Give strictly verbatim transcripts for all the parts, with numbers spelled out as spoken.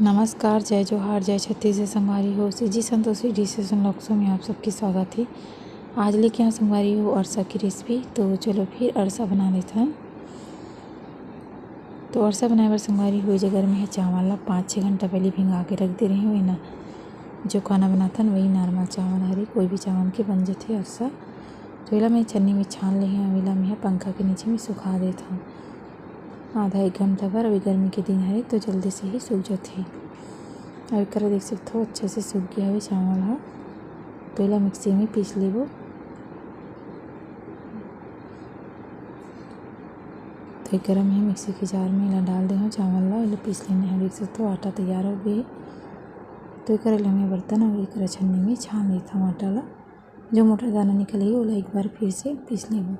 नमस्कार, जय जोहार, जय छत्तीसगढ़ संगवारी हो। CG Santoshi dishes and looks में आप सबके स्वागत हे। आज लेके आए संगवारी हो अरसा की रेसिपी। तो चलो फिर अरसा बना लेथन। तो अरसा बनाए बर संगवारी हो, ए जगह में हे चावल ला पाँच छः घंटा पहले भिंगा के रख दे रही हूँ ना। जो खाना बनाथन वही नॉर्मल चावल हरे, कोई भी चावल के बन जथे अरसा। तो एला मैं छन्नी में छान ले हूँ, एला मैं पंखा के नीचे में सुखा देथन आधा एक घंटा बर। अभी गर्मी के दिन हरे तो जल्दी से ही सूख जाथे। अउ एकरा देख सकथो, अच्छा से सूख गया हवे चावल ह। तो एला मिक्सी में पीस लेबो। तो एकरा में मिक्सी के जार में एला डाल दे हूँ चावल ला, एला पीस लेना है। देख सकथो, आटा तैयार हो गए। तो एकरा ले मैं बर्तन अउ एकरा छन्नी में छान लेथन आटा ला। जो मोटा दाना निकलही, ओला एक बार फिर से पीस लेबो।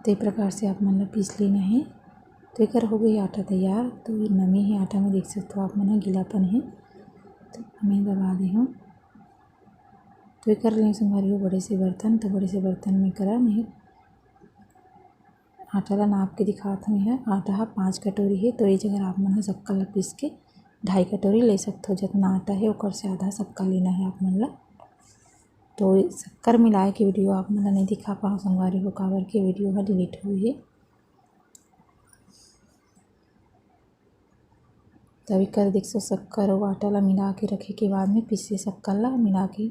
तो ए प्रकार से आप मन ला पीस लेना है। तो एकर हो गई आटा तैयार। तो ये नमी है आटा में, देख सकते हो आप मन ह, गीलापन है। तो मैं दबा दे हूँ। तो एकर ले संगवारी हो बड़े से बर्तन, तो बड़े से बर्तन में करा मैं आटा ला नाप के दिखात हूँ। मैं ह आटा हा पाँच कटोरी है, तो ये जगह आप मन ह शक्कर ला पीस के ढाई कटोरी ले सकते हो। जितना आटा है ओकर से आधा शक्कर लेना है आप मन ला। तो शक्कर मिलाए के वीडियो आप मन ला नहीं दिखा पाओ संगवारी हो, काबर के वीडियो हा डिलीट हुई है। तभी कर देख सो शक्कर अउ आटा ला मिला के रखे के बाद में पीसे शक्कर ला मिला के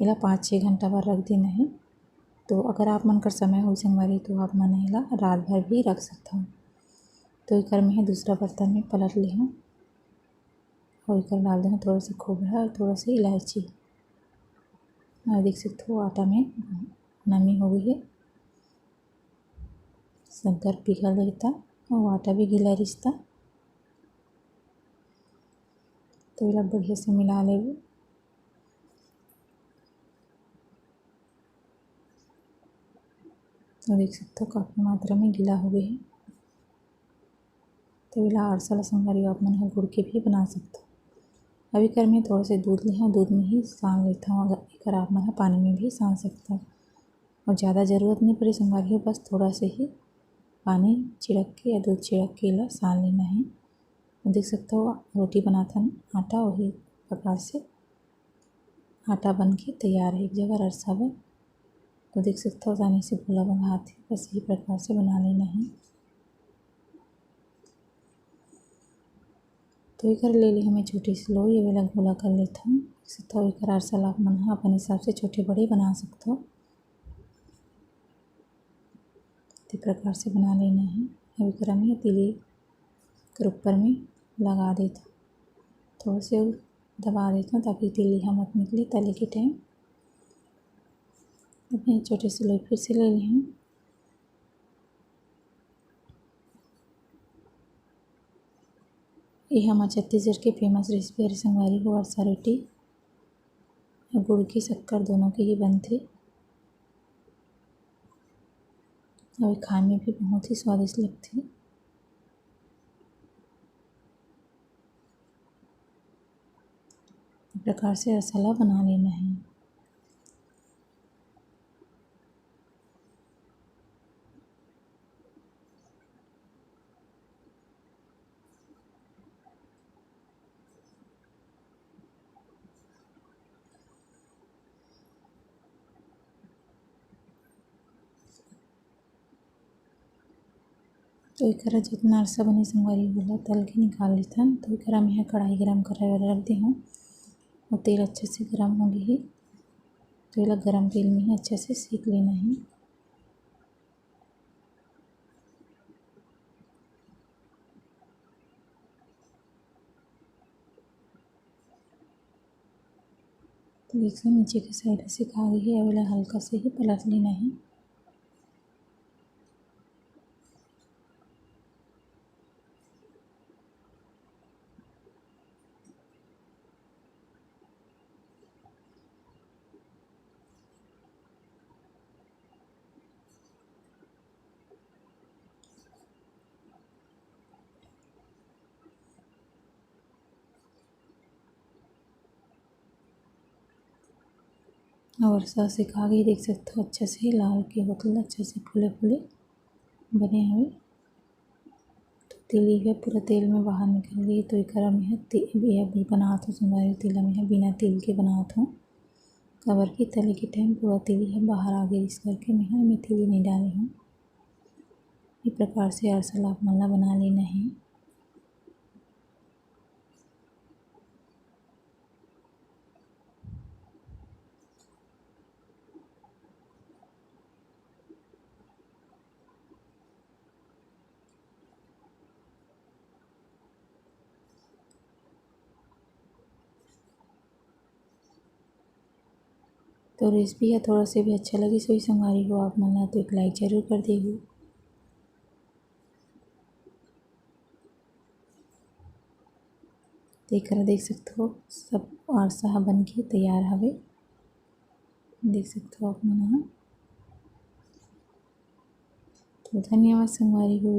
एला पाँच छः घंटा बर रख देना है। तो अगर आप मन कर समय हो संगवारी तो आप मन एला रात भर भी रख सकथव। तो एकर मैं दूसरा बर्तन में पलट ले हूँ और एकर डाल देना थोड़ा सा खोबरा और थोड़ा सा इलायची। और देख सकते हो आटा में नमी हो गई है, शक्कर पिघल लेता और आटा भी गीला रिश्ता। तो एला बढ़िया से मिला लेबो। तो देख सकते हो काफ़ी मात्रा में गीला हो गए है। तो एला अरसा ला संगवारी आप मन ह गुड़ के भी बना सकते हो। अभी कर मैं थोड़ा से दूध ले हूँ, दूध में ही सान लेता हूँ, अगर एकर आप मन ह पानी में भी सान सकते हो। और ज़्यादा ज़रूरत नहीं पड़े संगवारी हो, बस थोड़ा से ही पानी छिड़क के या दूध छिड़क के एला सान लेना है। देख सकते हो रोटी बनाथन आटा, वही प्रकार से आटा बन के तैयार है एक जगह ररसा बर। तो देख सकते हो आसानी से गोला बना है, बस यही प्रकार से बना लेना है। तो एकर ले ली हमें छोटी सी लोई, ये वाला गोला कर लेता हूँ। देख सकते हो एकर अरसा ला आप मन ह अपन हिसाब से छोटे बड़े बना सकते हो। इस प्रकार से बना लेना है। अब एकरा में तिली कर ऊपर में लगा देता, थोड़ा से दबा देता हूँ ताकि तिली हम मत निकले तले के टाइम। अब मैं छोटे से लोई फिर से ले ली हूँ। ये हमारे छत्तीसगढ़ के फेमस रेसिपी हरे संगवारी हो, अरसा रोटी। गुड़ के शक्कर दोनों के ही बनथे। अउ ये खाए में भी बहुत ही स्वादिष्ट लगथे। इस प्रकार से रसा ला बना लेना है। तो एकरा जितना अरसा बने संगवारी, ओला तल के निकाल लेथन। तो एकरा में कढ़ाई गरम करे बर रख दे हूँ और तेल अच्छे से गरम हो गई है। तो एला गरम तेल में ही अच्छे से सेक लेना है। तो देखिए नीचे के साइड से खा गई है, अब एला हल्का से ही पलट लेना है। और अरसा सेका गई, देख सकते हो अच्छा से लाल के होटल अच्छा से फूले फूले बने हुए। तो तिली ह पूरा तेल में बाहर निकल गई, तो एकर मैं ह ते-, ये अभी बनात हूँ संगवारी, तेल में ह बिना तेल के बनात हूँ, काबर कि तले के टाइम पूरा तिली ह बाहर आ गई, इस करके मैं ह एमे तिली नहीं डाले हूँ। ये प्रकार से अरसा ला आप मन ला बना लेना है। तो रेसिपी ह थोड़ा से भी अच्छा लगिस होही संगवारी हो आप मन ला, तो एक लाइक जरूर कर देहू। तो एकरा देख सकत हो, सब अरसा ह बन के तैयार हवे, देख सकत हो आप मन ह। तो धन्यवाद संगवारी हो।